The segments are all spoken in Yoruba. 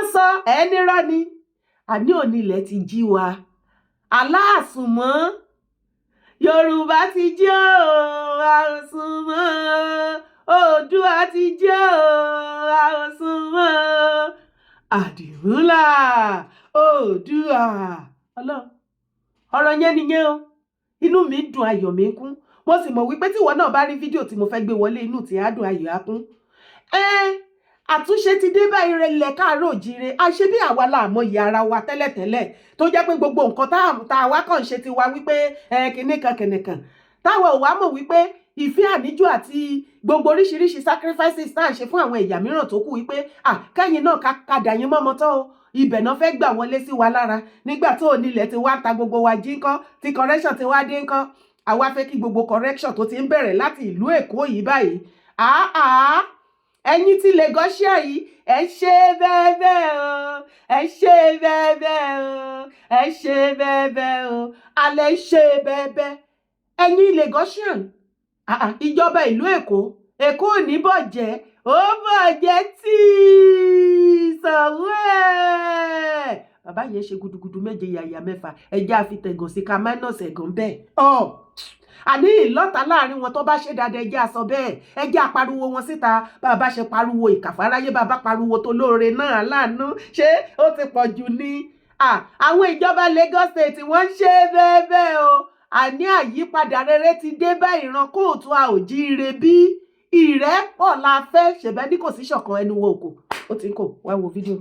ń sọ ẹni rọ́ ni. Àní onílẹ̀ ti jí wa aláàsùnmọ́. Yorùbá ti jí o, àsùnmọ́. Oòdùà ti jí o, àsùnmọ́. Àdìmúlà Oòdùà, Ọlọ́run, ọ̀rọ̀ yẹn nìyẹn o. Inú mi dùn, ayọ̀ mi kún. Mo sì mọ̀ wípé tíwọ náà bá rí fídíò tí mo fẹ́ gbé wọlé, inú tí á dùn, ayọ̀ á kún. Ẹ àtúnṣe ti dé bá ìrẹ̀lẹ̀ káàárọ̀ òjíire. Àṣé bí àwa la mọyì ara wa tẹ́lẹ̀tẹ́lẹ̀, tó jẹ́ pé gbogbo nǹkan tá a wá kàn ṣe ti wa wípé ẹ kinní kan kinní kan, táwa ò wá mọ̀ wípé ìfẹ́ àníjù àti gbogbo oríṣiríṣi sacrifices tá à ń ṣe fún àwọn ẹ̀yà mìíràn tó kù, wípé à kẹ́yìn náà ká dà yín mọ́mọ́ tán o, ibẹ̀ náà fẹ́ gbà wọlé sí wa lára. Nígbà tó onílẹ̀ ti wá ta gbogbo wa jí ńkọ́, tí correction ti wá dé ńkọ́, àwa fẹ́ kí gbogbo correction tó ti ń bẹ̀rẹ̀ láti ìlú Èkó yìí báyìí. Àá ẹ̀yin tí Lagosian yìí, ẹ ṣe bẹ́ẹ̀ bẹ́ẹ̀ o, ẹ ṣe bẹ́ẹ̀ bẹ́ẹ̀ o, ẹ ṣe bẹ́ẹ̀ bẹ́ẹ̀ o, alẹ́ ṣe bẹ́ẹ̀ bẹ́ẹ̀. Ẹ̀yin Lagosian, ìjọba ìlú Èkó, Èkó ò ní bọ̀jẹ́, ó bọ̀jẹ́ tí sanwó ẹ̀. Bàbá yẹn ṣe gudugudu méje yàyà mẹ́fà. Ẹjẹ́ àfitẹ̀gàn sí ká minus ẹ̀gàn bẹ́ẹ̀ ọ̀ àní ìlọ́ta láàrin wọn. tó bá ṣe dáadáa, ẹjẹ́ àsọ bẹ́ẹ̀, ẹjẹ́ àpariwo wọn síta. Bá a bá ṣe pariwo ìkàfáráyé, bá a bá pariwo tó lóore náà láàánú, ṣé ó ti pọ̀ jù ni? Àwọn ìjọba Lagos State, wọ́n ń ṣe bẹ́ẹ̀ bẹ́ẹ̀ o. Àní àyípadà rere ti dé bá ìran káàárọ̀ oòjíire. Bí ìrẹ́pọ̀ la fẹ́ ṣẹ̀bẹ́ ní kò sí ṣọ̀kan ẹnu wo òkò ó ti ń kò wá wo fídíò.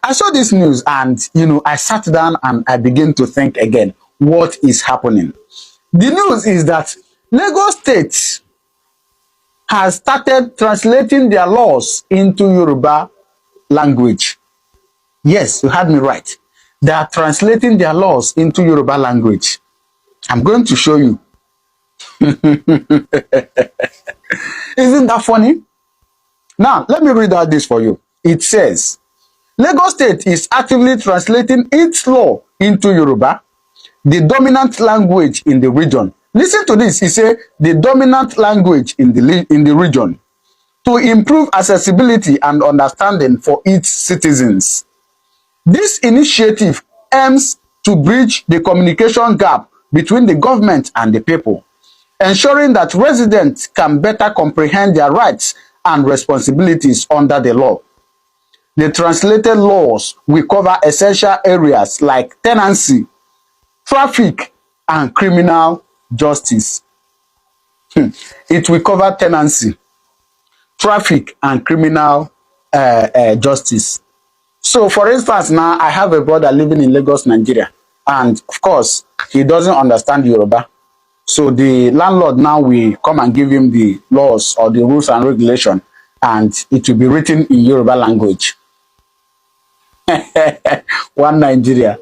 I saw this news and I sat down and I began to think again, what is happening? The news is that Lagos State has started translating their laws into Yoruba language. Yes, you heard me right. They are translating their laws into Yoruba language. I'm going to show you. Isn't that funny? Now, let me read out this for you. It says, Lagos State is actively translating its law into Yoruba, the dominant language in the region. Listen to this. He said, the dominant language in the region, to improve accessibility and understanding for its citizens. This initiative aims to bridge the communication gap between the government and the people, ensuring that residents can better comprehend their rights and responsibilities under the law. The translated laws will cover essential areas like tenancy, traffic, and criminal justice. It will cover tenancy, traffic, and criminal justice. So, for instance, now I have a brother living in Lagos, Nigeria, and of course, he doesn't understand Yoruba. So the landlord now will come and give him the laws or the rules and regulation, and it will be written in Yoruba language. One Nigeria.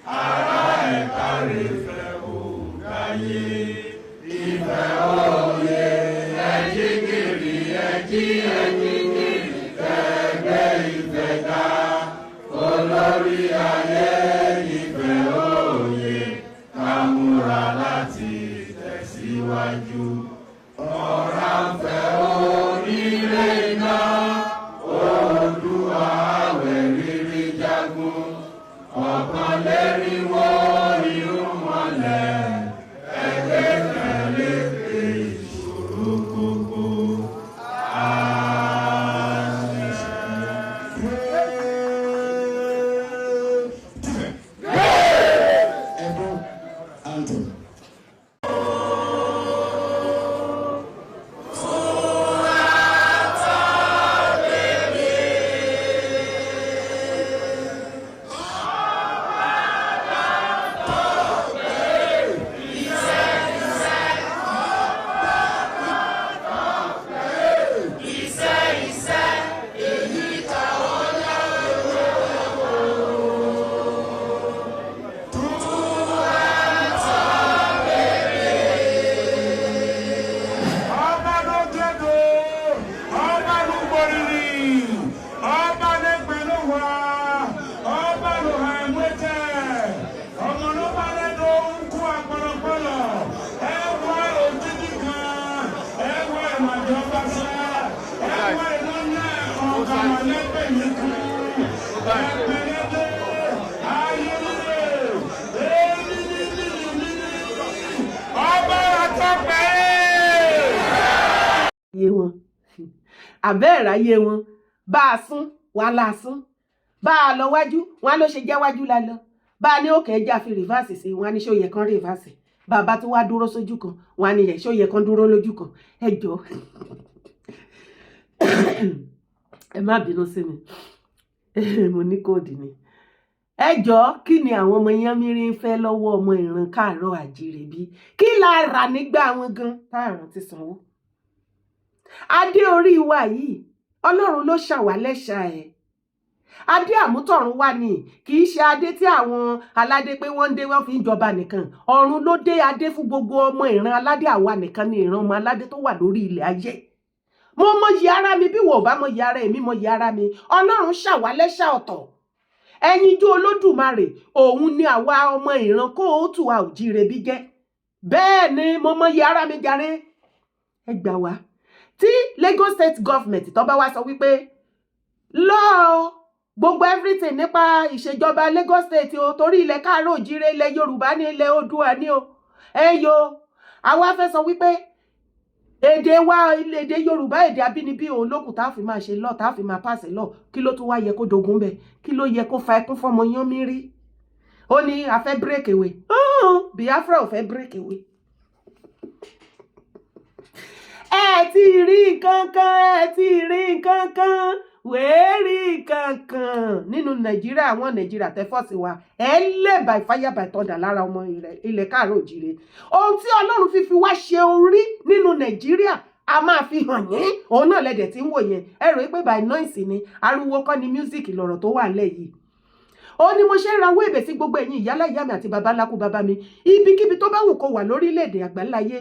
Ará ẹ̀ káre fẹ́ ò gáyé ìfẹ́ òye ẹjí kiri ẹjí ẹjí kiri kẹgbẹ́ ìfẹ́ ga olórí ayé ìfẹ́ òye ká múra láti tẹ̀síwájú. Ọ̀rànfẹ́ onílé iná Oòduà àwẹ̀ rírí jagun ọ̀kan léríwó irúnmọlẹ̀. Wọn àbẹ́ ìráyé wọn bá a sún wọn á la sún, bá a lọ wájú wọn á ló ṣe jẹ́ wájú la lọ, bá a ní òkè ẹja fi reverse sí wọn á ní ṣó yẹ kán reverse, bàbá tó wá dúró sójú kan wọn á ní yẹ ṣó yẹ kán dúró lójú kan. Ẹ jọ, ẹ má bínú sí mi, mo ní cold ni. Ẹ jọ, kí ni àwọn ọmọ Yánmírí ń fẹ́ lọ́wọ́ ọmọ ìran káàárọ̀ àjíire bí? Kí la rà nígbà wọn gan táàrùn ti sanwó adé orí wa yìí? Ọlọ́run ló ṣàwálẹ́ṣà ẹ̀. Adé àmútọ̀run wà ní, kì í ṣe adé tí àwọn aládé pé wọ́n ń dé, wọ́n fi ń jọba nìkan. Ọ̀run ló dé adé fún gbogbo ọmọ ìran aládé. Àwa nìkan ní ìran ọmọ aládé tó wà lórí ilẹ̀ ayé. Mo mọyì ara mi. Bí wò ó bá mọyì ara èmi, mọyì ara mi. Ọlọ́run ṣàwálẹ́ṣà ọ̀tọ̀. Ẹyinjú Olódùmarè òun ni àwa ọmọ ìran kóòtù àòjíire bí jẹ́. Bẹ́ẹ̀ ni, mo mọyì ara mi jàre. Ẹ gbà wá. Tí Lagos State Government tó bá wá sọ wípé lọ́ọ̀ gbogbo everything nípa ìṣèjọba Lagos State o, torí ilẹ̀ káàárọ̀ òjíire, ilẹ̀ Yorùbá ní, ilẹ̀ Oòduà ní o, ẹ yo, àwa fẹ́ sọ wípé èdè wa, èdè Yorùbá, èdè abínibí òun lókùn tá a fi máa ṣe lọ, tá a fi máa pàṣẹ lọ. Kí ló tún wá yẹ kó dogun bẹ? Kí ló yẹ kó fa ẹkún fọmọ Yánmírí? Ó ní a fẹ́ break away. Biafra ò fẹ́ break away. Ẹ ti rí nǹkan kan, ẹ ti rí nǹkan kan, wèé rí nǹkan kan nínú Nàìjíríà. Àwọn Nàìjíríà tẹ force wa, ẹ lè by fire by thunder lára ọmọ ilẹ̀ káàárọ̀ òjìrè. Ohun tí Ọlọ́run fi wá ṣe orí nínú Nàìjíríà, a máa fi hàn yín. Òun náà lẹ́dẹ̀ tí ń wò yẹn. Ẹ rò pé by noise ni, ariwo kọ́ ni, music lọ̀rọ̀ tó wà nílẹ̀ yìí. Ó ní mo ṣe ń rawọ́ ẹ̀bẹ̀ sí gbogbo ẹ̀yin ìyálà ìyá mi àti baba ńlá kú baba mi, ibikíbi tó bá wù kó wà lórílẹ̀‐èdè àgbáláyé.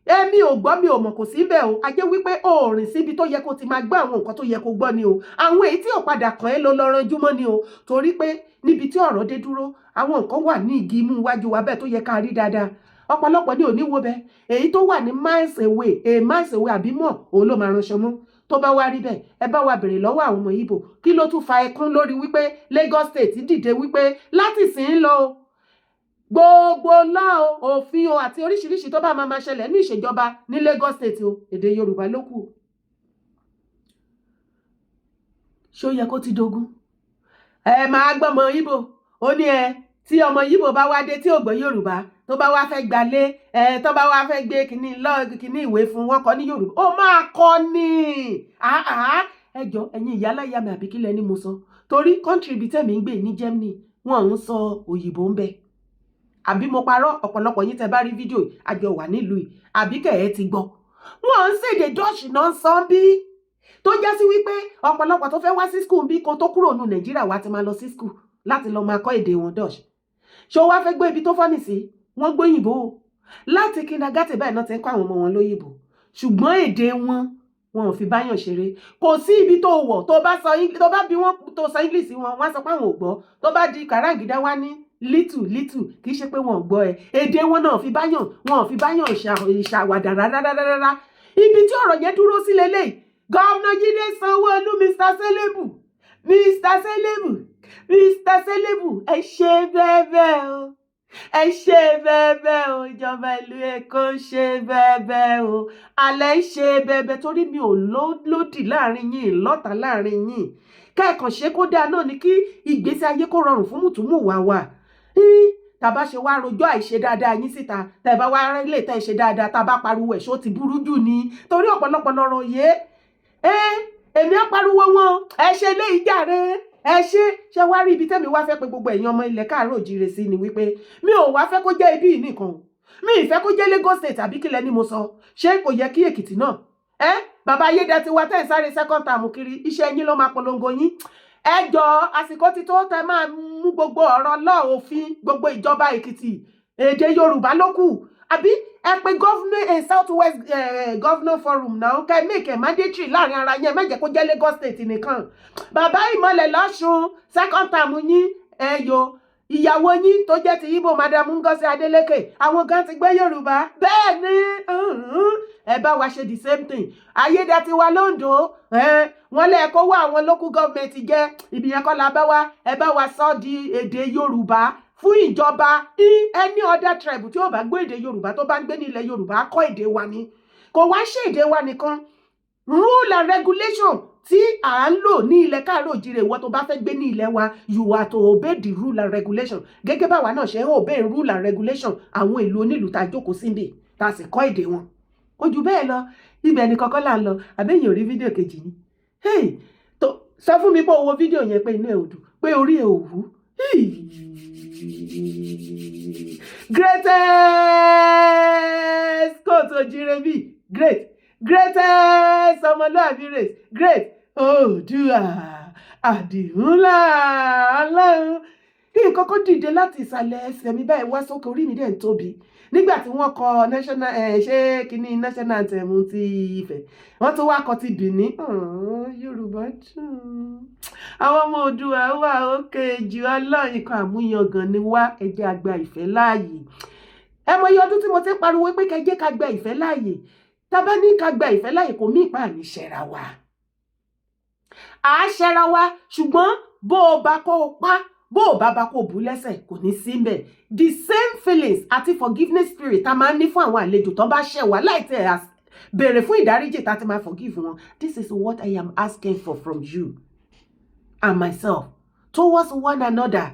Èmi ò gbọ́, mi ò mọ̀, kò sí bẹ́ẹ̀ o. A jẹ́ wípé o ò rìn síbi tó yẹ kó ti máa gbọ́ àwọn nǹkan tó yẹ kó gbọ́ ni o. Àwọn èyí tí ò padà kàn ẹ́ ló lọ ranjú mọ́ ni o, torí pé níbi tí ọ̀rọ̀ dé dúró, àwọn nǹkan wà ní igi imú iwájú wa bẹ́ẹ̀ tó yẹ ká rí dáadáa. Ọ̀pọ̀lọpọ̀ ní òní wo bẹ́ẹ̀. Èyí tó wà ní miles away, a miles away àbí mọ̀, òun ló máa ránṣọ mọ́. Tó bá wá rí bẹ́ẹ̀, ẹ bá wa bèrè lọ́wọ́ àwọn ọmọ Ìgbò, kí ló tún fa ẹkún lórí wípé Lagos State dìde wípé láti sìn ín lọ o, gbogbo lọ́ òfin o àti oríṣiríṣi tó bá máa máa ṣẹlẹ̀ ní ìṣèjọba ní Lagos State o, èdè Yorùbá ló kù? Ṣó yẹ kó ti dogun? Ẹ máa gbọ́mọ Ìgbò, ó ní ẹ tí ọmọ Ìgbò bá wá dé tí ò gbọ́ Yorùbá, tó bá wá fẹ́ gbalé ẹ, tó bá wá fẹ́ gbé kíní lọ, kíní ìwé fún wọn kọ ní Yorùbá, ó máa kọ ní. Ẹ jọ, ẹ̀yin ìyá aláya mi, àbí kílẹ̀ ni mo sọ? Torí country ibi tẹ̀mí ń gbé ní Germany, wọn ń sọ òyìnbó ń bẹ. Àbí mo parọ́? Ọ̀pọ̀lọpọ̀ yín tẹ́ bá rí fídíò, àjọ wà nílùú yìí, àbí kẹ̀ ẹ́ ti gbọ́, wọ́n ń ṣèdè Dutch náà ń sọ bí, tó já sí wípé ọ̀pọ̀lọpọ̀ tó fẹ́ wá sí school bí, kó tó kúrò nù Nàìjíríà wá ti máa lọ sí school láti lọ máa kọ́ èdè wọn, Dutch. Ṣé o wá fẹ́ gbé ibi tó funny sí? Wọ́n gbóyìnbó láti kindergarten báyìí náà ti ń kọ́ àwọn ọmọ wọn lóyìnbó, ṣùgbọ́n èdè wọn, wọn ò fi báyàn ṣeré. Kò sí ibi tó wọ̀, tó bá sọ, tó bá bí wọn tó sọ English wọn, wọ́n á sọ pé àwọn ò gbọ́. Tó bá di kàráǹgídá, wá ní little little. Kì í ṣe pé wọn ò gbọ́ ẹ, èdè wọn náà fi báyàn, wọn ò fi báyàn ṣàwàdà rárá rárá. Ibi tí ọ̀rọ̀ yẹn dúró sí lélẹ́yìí. Governor Jídé Sanwó-Olú, Mr Selebu, Mr Selebu, Mr Selebu, ẹ ṣe bẹ́ẹ̀ bẹ́ẹ̀ o, ẹ ṣe bẹ́ẹ̀ bẹ́ẹ̀ o. Ìjọba ìlú Èkó ń ṣe bẹ́ẹ̀ bẹ́ẹ̀ o, alẹ́ ń ṣe bẹ́ẹ̀ bẹ́ẹ̀, torí mi ò lódì láàrin yín, lọ́tà láàrin yín. Kẹ́ẹ̀kan ṣe kó dáa náà ni kí ìgbésí ayé kó rọrùn fún mùtúmù wà wà. Tàbá ṣe wá rojọ́ àìṣe dáadáa yín síta, tẹ̀ bá wá lè tẹ́ ṣe dáadáa, tá a bá pariwo ẹ̀, ṣó ti burú jù ni? Torí ọ̀pọ̀lọpọ̀ lọ́rọ̀ yé èmi á pariwo wọn. Ẹ ṣe léyìí jàre, ẹ ṣe. Ṣe wá rí ibi tẹ́mi wá fẹ́ pé gbogbo ẹ̀yin ọmọ ilẹ̀ káàárọ̀ òjíire sí ni wípé mi ò wá fẹ́ kó jẹ́ ibí yìí nìkan, mi ì fẹ́ kó jẹ́ Lagos State, àbí kílẹ̀ ni mo sọ? Ṣé kò yẹ kí Èkìtì náà ẹ? Bàbá Ayédatiwa tẹ́ ẹ̀ sáré second term kiri, iṣẹ́ yín ló máa polongo yín. Ẹ jọ, àsìkò tí tó tẹ máa mú gbogbo ọ̀rọ̀ lọ́ òfin gbogbo ìjọba Èkìtì, èdè Yorùbá ló kù. Àbí ẹ pé governor, South West Governor Forum náà, kẹ́ make it mandatory láàrin ara yẹn. Má jẹ́ kó jẹ́ Lagos State nìkan. Bàbá Ìmọ̀lẹ̀ lọ́sùn, second term yín, ẹ yo ìyàwó yín tó jẹ́ ti Igbo, Madam Ngozi Adeleke, àwọn gan ti gbé Yorùbá. Bẹ́ẹ̀ ni, ẹ bá wa ṣe the same thing. Ayédatiwa lóńdó, wọ́n lẹ́ kó wá àwọn local government jẹ́, ibi yẹn kọ́ la bá wa. Ẹ bá wa sọ di èdè Yorùbá fún ìjọba. Any other tribe tí ó bá gbọ́ èdè Yorùbá, tó bá ń gbé ní ilẹ̀ Yorùbá, kọ́ èdè wa ni. Kò wá ṣe èdè wa nìkan. Rule and regulation tí à ń lò ní ilẹ̀ káàárọ̀ òjìrè, ìwọ tó bá fẹ́ gbé ní ilẹ̀ wa, you are to obey the rule and regulation, gẹ́gẹ́ báwa náà ṣe ń obey rule and regulation àwọn ìlú onílùú tá a jókòó síbì, tá a sì kọ́ èdè wọn. Kò jù bẹ́ẹ̀ lọ. Ibẹ̀ ni kọ́kọ́ là ń lọ. Àbẹ́yìn ò rí fídíò kejì ni? Hey, tó sọ fún mi pé o wo fídíò yẹn, pé inú ẹ̀ ò dùn, pé orí ẹ̀ ò wú. Greatest káàárọ̀ oòjíire bí great, greatest ọmọlúàbí race, great Oòduà Àdìmúlà. Ọlọ́run, nǹkan kan dìde láti ìsàlẹ̀ ẹsẹ̀ mi báyìí wá sókè, orí mi dẹ̀ ń tóbi nígbà tí wọ́n kọ national ẹ̀ ṣé kínní, national anthem ti Ifẹ̀, wọ́n tún wá kọ ti Benin. Yorùbá dùn, àwọn ọmọ Oòduà wà ókè jù. Ọlọ́run, nǹkan àmúyangàn ni wá. Ẹ jẹ́ a gba ìfẹ́ láàyè. Ẹ mọ iye ọdún tí mo ti ń pariwo pé kẹ́ jẹ́ ká gba ìfẹ́ láàyè. Tá bá ní ká gba ìfẹ́ láàyè, kò mí ìpá àní ṣẹra wa, à á ṣẹra wa, ṣùgbọ́n bó o bá kó o pa, bó o bá bá kó o bú lẹ́sẹ̀, kò ní sí mbẹ̀. The same feelings àti forgiveness spirit tá a máa ń ní fún àwọn àlejò tó bá ṣẹ̀ wá láì tẹ̀ béèrè fún ìdáríjì, tá a ti máa forgive wọn. This is what I am asking for from you and myself towards one another.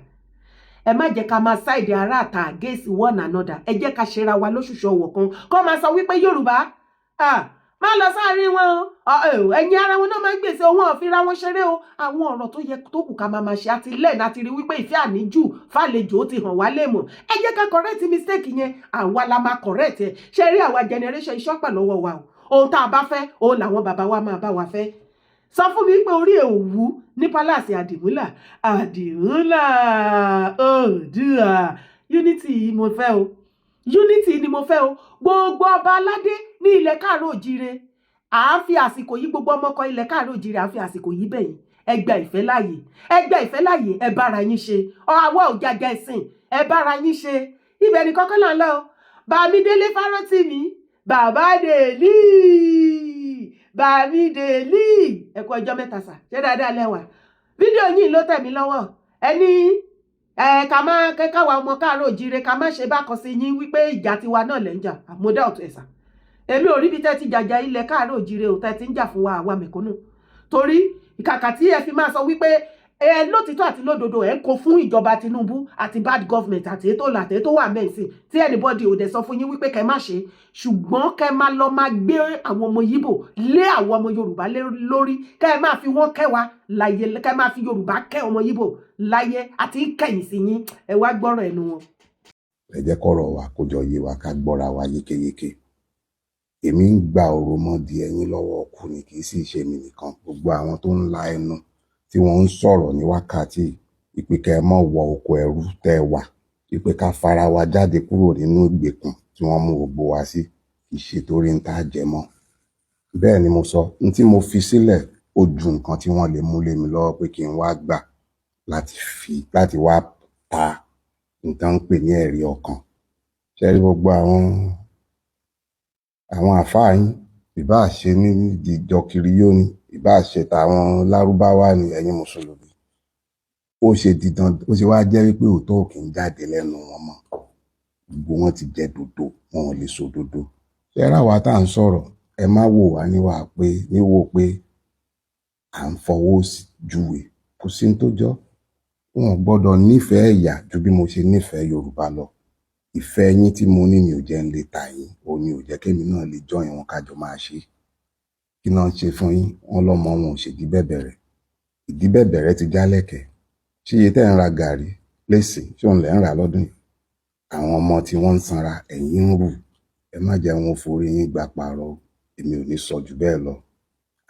Ẹ má jẹ́ ká máa side ara àtà against one another. Ẹ jẹ́ ká ṣera wa lóṣùṣù ọwọ̀ kan kó máa sọ wípé Yorùbá, ah, má lọ sáàrin wọn o, ẹ̀yin ara wọn náà máa ń gbèsè wọn ò ra wọn ṣeré o. Àwọn ọ̀rọ̀ tó yẹ tó kù ká máa máa ṣe àti lẹ́ẹ̀nà àti rí wípé ìfẹ́ àníjù fàlejò ó ti hàn wá lè mọ̀. Ẹ jẹ́ ká correct mistake yẹn. Àwa la máa correct ẹ̀. Ṣe rí àwa generation, iṣẹ́ pẹ̀ lọ́wọ́ wa o. Ohun tá a bá fẹ́, òun làwọn bàbá wa máa bá wa fẹ́. Sọ fún mi pé orí ẹ̀ ò wú ní palace Àdìmúlà, Àdìmúlà Oòduà. Unity mo fẹ́ o, unity ni mo fẹ́ o. Gbogbo ọba aládé ní ilẹ̀ káàárọ̀ òjíire, à ń fi àsìkò yìí, gbogbo ọmọkọ ilẹ̀ káàárọ̀ òjíire, à ń fi àsìkò yìí bẹ̀yìn. Ẹ gba ìfẹ́ láàyè, ẹ gba ìfẹ́ láàyè, ẹ bára yín ṣe. Àwa ò jàjà ẹ̀sìn, ẹ bára yín ṣe. Ibẹ̀ ni kọ́kọ́ là ń lọ. Bámidélé Fárótìmí, bàbá dèlí, Bámidélì, ẹ kú ọjọ́ mẹ́ta sà. Ṣé dáadáa lẹ́wà? Fídíò yìí ló tẹ̀ mí lọ́wọ́. Ẹni ẹ ká má káwa ọmọ káàárọ̀ òjíire ká má ṣe bákan sí yín, wípé ìjà tiwa náà lẹ́ ń jà. Àmúdá ọ̀tún ẹ̀sà, èmi ò rí bí tẹ́ ti jàjà ilẹ̀ káàárọ̀ òjíire ò, tẹ́ ti ń jà fún wa, àwa mẹ̀kúnnù, torí ìkàkà tí ẹ fi máa sọ wípé ẹ lótìtọ́ àti lódodo ẹ ń kó fún ìjọba Tinubu àti bad government àti ètò àti ètò wà mẹ́sìn tí anybody ò dẹ̀ sọ fún yín wípé kẹ́ má ṣe, ṣùgbọ́n kẹ́ máa lọ máa gbé àwọn ọmọ Yíbò lé àwọn ọmọ Yorùbá lórí, kẹ́ máa fi wọ́n kẹ́ wa láyé, kẹ́ máa fi Yorùbá kẹ́ ọmọ Yíbò láyé àti kẹ̀yìn sí yín. Ẹ wá gbọ́rọ̀ ẹnu wọn. Ẹ jẹ́ kọ́rọ̀ wa kó jọ yé wa, ká gbọ́ra wa yékéyéké. Èmi ń gba òròmọdì ẹ̀yin lọ́wọ́ ọkù ni, kì í sì ṣe mi nìkan. Gbogbo àwọn tó ń la ẹnu tí wọ́n ń sọ̀rọ̀ ní wákàtí ìpè kẹ́ ẹ mọ́ wọ oko ẹrú tẹ́ ẹ wà, ìpè ká fara wa jáde kúrò nínú ìgbèkùn tí wọ́n mú gbogbo wa sí, kì í ṣe torí ń tá jẹ mọ́. Bẹ́ẹ̀ ni mo sọ, n tí mo fi sílẹ̀ ó ju nǹkan tí wọ́n lè mú lé mi lọ́wọ́ pé kí n wá gbà láti fi láti wá ta nǹkan ń pè ní ẹ̀rí ọkàn. Ṣe rí gbogbo àwọn àáfàá yín, ìbáà ṣe ní ìjọ kiriyó ni, ìbáà ṣe tàwọn lárúbáwá ni, ẹ̀yin mùsùlùmí, ó ṣe dídán, ó ṣe wá jẹ́ wípé òótọ́ ò kì í jáde lẹ́nu wọn mọ́. Gbogbo wọn ti jẹ dòdò, wọn ò lè sòdodo. Ṣe ráwa tá à ń sọ̀rọ̀, ẹ má wò wá níwà pé níwò pé à ń fọwọ́ sí júwe. Kò sí ní tó jọ́. Wọn ò gbọ́dọ̀ nífẹ̀ẹ́ ẹ̀yà ju bí mo ṣe nífẹ̀ẹ́ Yorùbá lọ. Ìfẹ́ yín tí mo ní ni ò jẹ́ ń lè tà yín, òun ni ò jẹ́ kémi náà lè join wọn kájọ máa ṣe. Kí náà ń ṣe fún yín? Wọn lọ́mọ wọn ò ṣèdí bẹ̀bẹ̀rẹ̀, ìdí bẹ̀bẹ̀rẹ̀ ti jálẹ̀kẹ̀. Ṣé iye tẹ́ ń ra gàrí lẹ́sìn, ṣé òun lẹ́ ń rà lọ́dún yìí? Àwọn ọmọ tí wọ́n ń sanra, ẹ̀yìn ń rù. Ẹ má jẹ́ wọn forí yín gbà pààrọ̀. Èmi ò ní sọ jù bẹ́ẹ̀ lọ.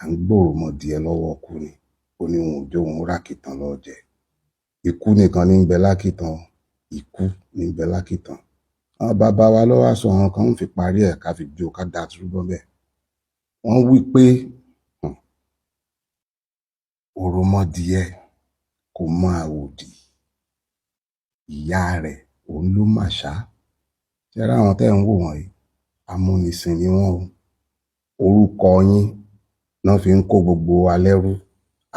À ń gbòòròmọdìẹ lọ́wọ́ ọkú ni, ó ní wọn ò jó òun rákìtàn lọ jẹ. Ikú nìkan ní ń bẹ lákìtàn, ikú ní ń bẹ lákìtàn. Àwọn bàbá wa ló wá sọ àwọn kan ń fi parí ẹ̀, ká fi jó, ká dá túbọ̀ bẹ́ẹ̀. Wọ́n wí pé òròmọdìẹ kò mọ àwòdì, ìyá rẹ̀ òun ló mà ṣá. Ṣé ẹ ráwọn tẹ́ ẹ̀ ń wò wọ̀nyí, amúnisìn ni wọ́n o. Orúkọ yín náà fi ń kó gbogbo wa lẹ́rú,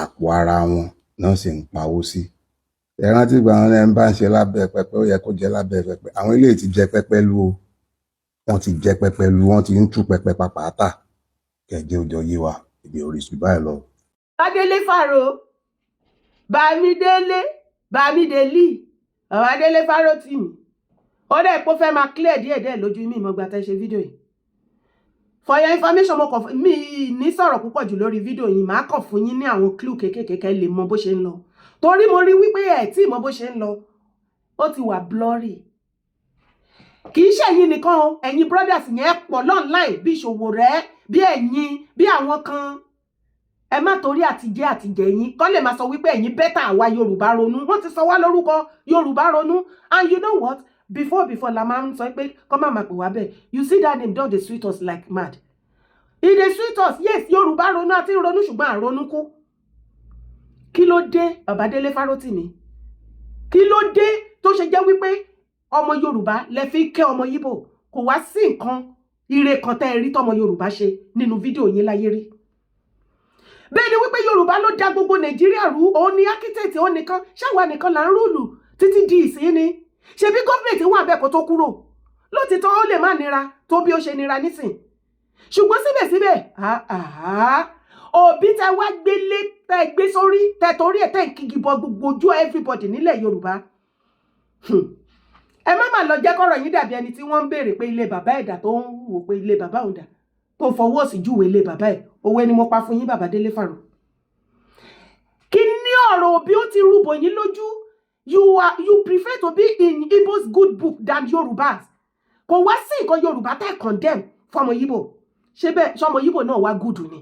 àpò ara wọn náà sì ń pawó sí. Ẹ rántí ìgbà wọn ẹ ń bá ń ṣe lábẹ́ pẹpẹ, ó yẹ kó jẹ lábẹ́ pẹpẹ. Àwọn eléyìí ti jẹ pẹpẹ lu o, wọ́n ti jẹ pẹpẹ lu, wọ́n ti ń tú pẹpẹ pàpà tà. Kẹjẹ òjò yé wa. Èmi ò rí sí báyìí lọ. Adélé Fáro, Bámidélé, Bámidélì, bàbá Délé Fárótìmí, ó dẹ̀ pé ó fẹ́ máa clear díẹ̀díẹ̀ lójú mi. Ìmọ̀gbà tẹ́ ṣe fídíò yìí, for your information, mo kàn mi ní sọ̀rọ̀ púpọ̀ jù lórí fídíò yìí. Màá kàn fún yín ní àwọn clue kéékèèké kẹ́ lè mọ bó ṣe ń lọ, torí mo rí wípé ẹ̀ tí mọ bó ṣe ń lọ, ó ti wà blurry. Kì í ṣẹ̀yin nìkan o, ẹ̀yin brothers yẹn pọ̀ online bí ìṣòwò rẹ̀, bí ẹ̀yin, bí àwọn kan. Ẹ má torí àtijẹ́ àtijẹ́ yín kọ́ lè máa sọ wípé ẹ̀yin better àwa Yorùbá ronú. Wọ́n ti sọ wá lórúkọ Yorùbá ronú. And you know what, before la máa ń sọ pé kọ́ má máa pè wá bẹ́ẹ̀. You see, that name don dey sweet us like mad. E dey sweet us, yes. Yorùbá ronú àti ronú, ṣùgbọ́n àronú kú. Kí ló dé, bàbá Délé Fárótìmí? Kí ló dé tó ṣe jẹ́ wípé ọmọ Yorùbá lẹ fi kẹ́ ọmọ Yíbò? Kò wá sí nǹkan ire kan tẹ́ ẹ rí tọmọ Yorùbá ṣe nínú fídíò yín láyé rí. Bẹ́ẹ̀ ni wípé Yorùbá ló dá gbogbo Nàìjíríà rú, òun ni architect, òun nìkan ṣáwa nìkan là ń rule títí di ìsín ni. Ṣebí government wà bẹ́ẹ̀ kó tó kúrò. Lótìtọ́, ó lè má nira tó bí ó ṣe nira nísìn, ṣùgbọ́n síbẹ̀síbẹ̀, òbí tẹ wá gbélé, tẹ gbé sórí, tẹ torí ẹ tẹ ń kígi bọ gbogbo ojú everybody nílẹ̀ Yorùbá. Ẹ má má lọ jẹ́ kọ́rọ̀ yín dàbí ẹni tí wọ́n ń béèrè pé ilé bàbá ẹ̀dà, tó ń wò pé ilé bàbá òun dà, tó fọwọ́ sí júwèé ilé bàbá ẹ̀. Òwe ni mo pa fún yín, bàbá Délé Fàrò. Kí ní ọ̀rọ̀ òbí ó ti rúbọ yín lójú. You prefer to be in Igbo's good book than Yorùbá's. Kò wá sí nǹkan Yorùbá tẹ́ condemn fọmọ Yíbò. Ṣé bẹ́ẹ̀ sọmọ Yíbò náà wá good ni?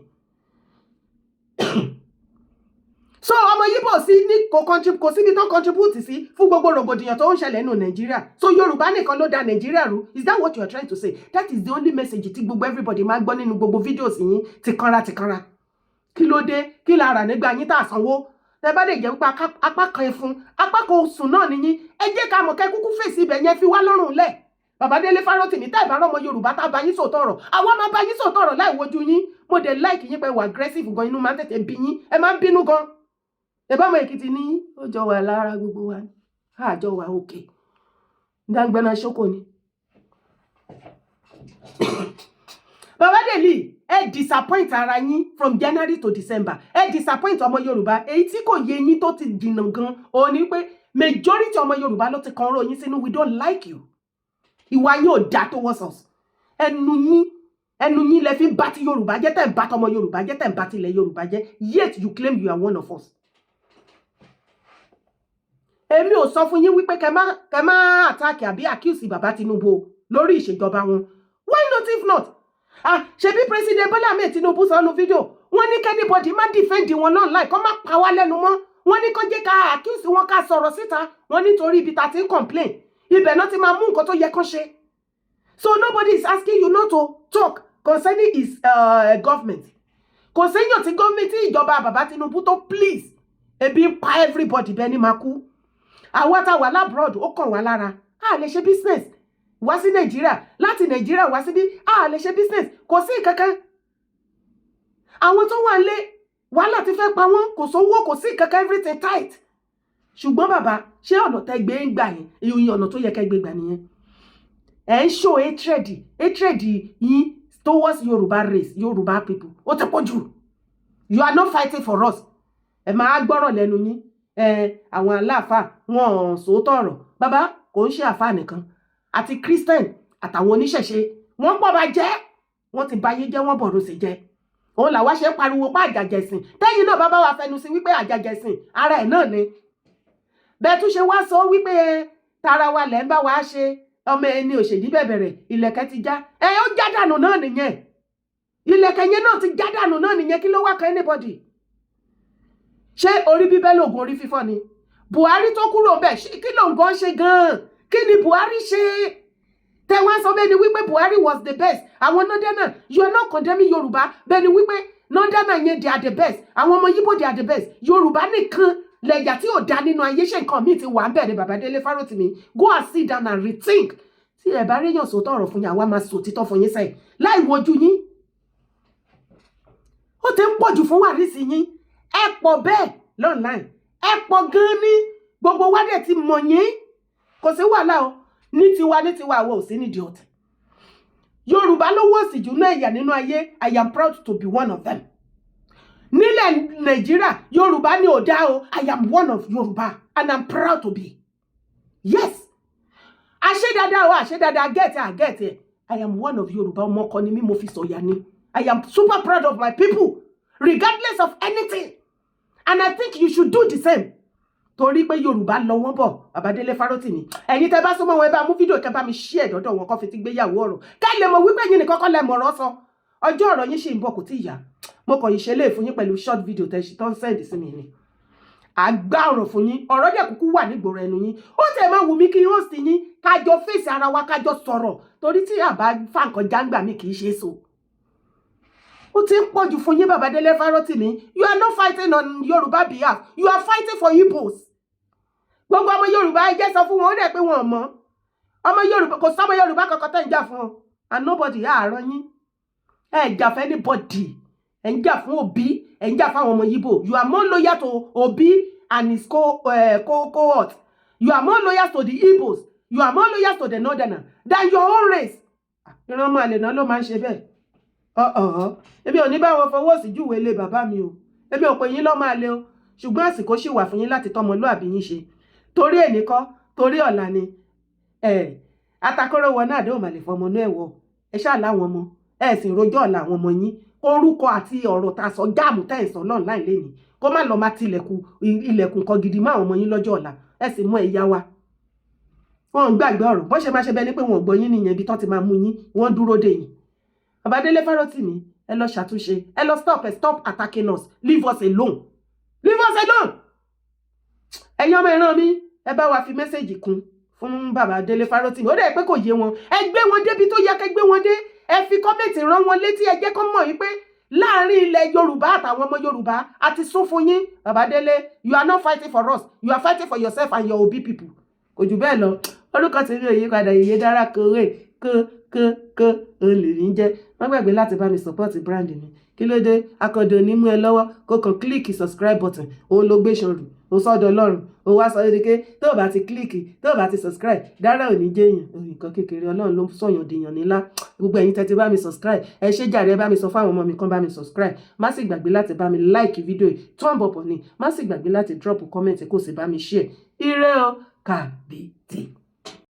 So ọmọ Yíbò sí ní kò contribute, kò síbi tó contribute sí fún gbogbo rògbòdìyàn tó ń ṣẹlẹ̀ nínú Nàìjíríà. So Yorùbá nìkan ló da Nàìjíríà rú? Is that what you are trying to say? That is the only message tí gbogbo everybody máa gbọ́ nínú gbogbo videos yín, tìkanra tìkanra. Kí ló dé? Kí la rà nígbà yín tá a sanwó? Tẹ bá lè jẹ́ wípé apá kan ẹfun, apá kan oṣù náà nìyí, ẹ jẹ́ ká mọ̀, kẹ́ kúkú fèsì ibẹ̀ yẹn, fi wá lọ́rùn lẹ̀. Bàbá Délé Fárótìmí, tá ìbára ọmọ Yorùbá tá bá yín sòótọ́ ọ̀rọ̀, àwa máa bá yín sòótọ́ ọ̀rọ̀ láì wojú yín. Mo dẹ̀ like yín pé wà aggressive gan, inú máa ń tètè bí yín, ẹ máa ń bínú gan. Ẹ bá ọmọ Èkìtì ní, ó jọ wà lára gbogbo wa, àjọ wà òkè dáńgbẹ́ná ṣókò ni. Bàbá Délé, ẹ disappoint ara yín from January to December. Ẹ disappoint ọmọ Yorùbá. Èyí tí kò yé yín tó ti jìnnà gan òun ni pé majority ọmọ Yorùbá ló ti kan ọ̀rọ̀ yín sínú. We don't like you. Ìwà yín ò dá towards us. Ẹnu yín, ẹnu yín lẹ fi ń bá ti Yorùbá jẹ́, tẹ̀ ń bá tọmọ Yorùbá jẹ́, tẹ̀ ń bá tilẹ̀ Yorùbá jẹ́, yet you claim you are one of us. Èmi ò sọ fún yín wípé kẹ má attack àbí accuse bàbá Tinubu lórí ìṣèjọba wọn. Why not? If not, ah, ṣebí President Bola Ahmed Tinubu sọ nínú fídíò wọ́n ní k'anybody má defend wọn náà láì kọ́ má pa wá lẹ́nu mọ́. Wọ́n ní kó jẹ́ ká accuse wọn, ká sọ̀rọ̀ síta. Wọ́n nítorí ibi tá ti ń complain, ibẹ̀ náà ti máa mú nǹkan tó yẹ kán ṣe. So nobody is asking you not to talk concerning his government. Kò séyàn tí gọ́ọ̀mẹ̀ntì ìjọba bàbá Tinubu tó please. Ebi ń pa everybody bẹ́ẹ̀ ni máa kú. Àwa tá wà l'abroad, ó kàn wá lára. A lè ṣe business wá sí Nàìjíríà, láti Nàìjíríà wá síbí, a lè ṣe business, kò sí kankan. Àwọn tó wà nílé, wàhálà ti fẹ́ pa wọ́n, kò sówó, kò sí kankan, everything tight. Ṣùgbọ́n bàbá, ṣé ọ̀nà tẹ́ gbé ń gbà yẹn, ìyẹn ọ̀nà tó yẹ kẹ́ gbé gbà nìyẹn? Ẹ̀ ń show hatred yín towards Yorùbá race, Yorùbá people, ó ti pọ̀ jù. You are not fighting for us. Ẹ máa gbọ́rọ̀ lẹ́nu yín. Ẹ àwọn aláàfáà wọn ò sòótọ́ ọ̀rọ̀. Bàbá, kò ń ṣe àfáà nìkan, àti Christian àtàwọn oníṣẹ̀ṣe, wọ́n pọ̀ bá jẹ́, wọ́n ti bayé jẹ́, wọ́n bọ̀rọ̀ sí jẹ́. Òun làwa ṣe ń pariwo pa àjàjẹ̀sìn. Tẹ́yìn náà bá bá wa fẹnu sí wípé àjàjẹ̀sìn ara ẹ̀ náà ni. Bẹ́ẹ̀ tún ṣe wá sọ wípé tara wa lẹ́ ń bá wa ṣe, ọmọ ẹni òṣèdí bẹ̀bẹ̀rẹ̀, ìlẹ̀kẹ̀ ti já. Ẹ ó já dànù náà nìyẹn, ìlẹ̀kẹ̀ yẹn náà ti já dànù náà nìyẹn. Kí ló wá kan anybody? Ṣé orí bíbẹ́ lògùn orí fífọ́ ni? Buhari tó kúrò bẹ́ẹ̀, kí ló ń gan ṣe gan-an? Kí ni Buhari ṣe tẹ wá sọ bẹ́ẹ̀ ni wípé Buhari was the best? Àwọn northerner, you are not condemning Yorùbá. Bẹ́ẹ̀ ni wípé northerner yẹn, they are the best. Àwọn ọmọ Yíbò, they are the best. Yorùbá nìkan lẹ̀yà tí ò dá nínú ayé. Ṣe nǹkan míì ti wà ń bẹ̀ ni? Bàbá Délé Fárótìmí, go and sit down and rethink. Tí ẹ bá ríyàn sòótọ́ ọ̀rọ̀ fún yín, àwa máa sòtítọ́ fún yín sẹ́yìn láì wojú yín. Ó ti ń pọ̀jù fún wàrísì yín. Ẹ pọ̀ bẹ́ẹ̀ online, ẹ pọ̀ gan-an ní gbogbo wa dẹ̀ ti mọ̀ yín. Kò sí wàhálà o. Ní tiwa, ní tiwa, àwọn ò sí nídìí ọ̀tẹ̀. Yorùbá ló wọ́ọ̀sì jù náà ẹ̀yà nínú ayé. I am proud to be one of them. Nílẹ̀ Nàìjíríà, Yorùbá ni ò dá o. I am one of Yorùbá and I'm proud to be. Yes, àṣẹ o, àṣẹ dáadáa, get ẹ, get ẹ. I am one of Yorùbá. Ọmọ ọkọ ni mí, mo fi sọ̀yà ni. I am super proud of my people regardless of anything, and I think you should do the same, torí pé Yorùbá lọ wọ́n bọ̀. Bàbá Délé Fárótìmí, ẹ̀yin tẹ́ bá súnmọ́ wọn, ẹ bá mú fídíò kẹ́ bá mi ṣí ẹ̀ dọ́dọ̀ wọn, kó fi ti gbéyàwó ọ̀rọ̀ ká lè mọ̀ wípé ẹ̀yin nìkan kọ́ lẹ mọ̀rọ̀ sọ. Ọjọ́ ọ̀rọ̀ yín ṣì ń bọ̀, kò tí ì yá. Mo kàn yìí ṣe lè fún yín pẹ̀lú short video tẹ́ ṣe tó ń send sí mi ni. Àgbá ọ̀rọ̀ fún yín, ọ̀rọ̀ dẹ̀ kúkú wà nígboro ẹnu yín. Ó tẹ̀ máa wù mí kí wọ́n sì yín, kájọ fèsì ara wa, kájọ sọ̀rọ̀, torí tí àbá fà nǹkan jáǹgbà mi kì í ṣe é so. Ó ti ń pọ̀jù fún yín, Bàbá Délé Fárótìmí. You are not fighting on Yorùbá behalf, you are fighting for Igbos. Gbogbo ọmọ Yorùbá, ẹ jẹ́ sọ fún wọn, ó dẹ̀ pé wọn ò mọ̀ ọmọ Yorùbá, kò sọmọ Yorùbá kankan tẹ́ ń jà fún ọ, and nobody àárọ̀ yín. Ẹ jà fún anybody, ẹ ń jà fún Obi, ẹ ń jà fún àwọn ọmọ Yíbò. You are more loyal to Obi and his cohort. You are more loyal to the Igbos, you are more loyal to the northerner than your own race. Ìran ọmọ àlè náà ló máa ń ṣe bẹ́ẹ̀. Ọ̀ọ́, èmi ò ní bá wọn fọwọ́ sí júwèé lé bàbá mi o. Èmi ò pè yín lọ́mọ àlè o, ṣùgbọ́n àsìkò ṣì wà fún yín láti tọ́mọlúàbí yín ṣe, torí èní kọ́, torí ọ̀la ni. Atakóró wọ náà àdéhùn màlè fọmọ inú ẹ̀ wọ. Ẹ ṣáà láwọn ọmọ, ẹ sì rojọ́ ọ̀la àwọn ọmọ yín. Orúkọ àti ọ̀rọ̀ tá a sọ jáàmù tẹ́ ẹ̀ sọ online lẹ́yìn, kó má lọ máa tilẹ̀kùn ilẹ̀kùn kan gidi mọ́ àwọn ọmọ yín lọ́jọ́ ọ̀la. Ẹ sì mú ẹ̀yà wa, wọn ń gbàgbé ọ̀rọ̀ bó ṣe máa ṣe bẹ́ẹ̀ ni pé wọn ò gbọ́ yín nìyẹn. Ibi tán ti máa mú yín, wọ́n dúró dè yín. Bàbá Délé Fárótìmí, ẹ lọ ṣàtúnṣe, ẹ lọ stop, ẹ stop attacking us. Leave us alone, leave us alone. Ẹ̀yin ọmọ ìran mi, ẹ bá wa fi message kún fún bàbá Délé Fárótìmí. Ó dẹ̀ pé kò yé wọn. Ẹ gbé wọn débi tó yẹ kẹ́ gbé wọn dé. Ẹ fi comment rán wọn létí. Ẹ jẹ́ kó mọ̀ wípé láàrin ilẹ̀ Yorùbá àtàwọn ọmọ Yorùbá àti sún fún yín. Bàbá Délé, you are not fighting for us, you are fighting for yourself and your Obi people. Kò jù bẹ́ẹ̀ lọ. Orúkọ tèmi ò yí padà, Yèyé Dára kórè kó kó kó olè ní jẹ́. Má gbàgbé láti bá mi support brand mi. Kí ló dé? Akọ̀dọ̀ ní mú ẹ lọ́wọ́, kó kàn click subscribe button. Òun ló gbé ṣan rù, ó sọ́dọ̀ Ọlọ́run, ó wá sọ ẹ́ pé tó o bá ti click, tó o bá ti subscribe, dára ò ní jẹ́yàn. Nǹkan kékeré, Ọlọ́run ló sọ̀yàn dèèyàn nílá. Gbogbo ẹ̀yin tẹ́ ti bá mi subscribe, ẹ ṣé jàre. Ẹ bá mi sọ fún àwọn ọmọ mi kán bá mi subscribe. Má sì gbàgbé láti bá mi like fídíò yìí, thumb up ni. Má sì gbàgbé láti drop comment, kó sì bá mi share. Ire o, kàbìtì.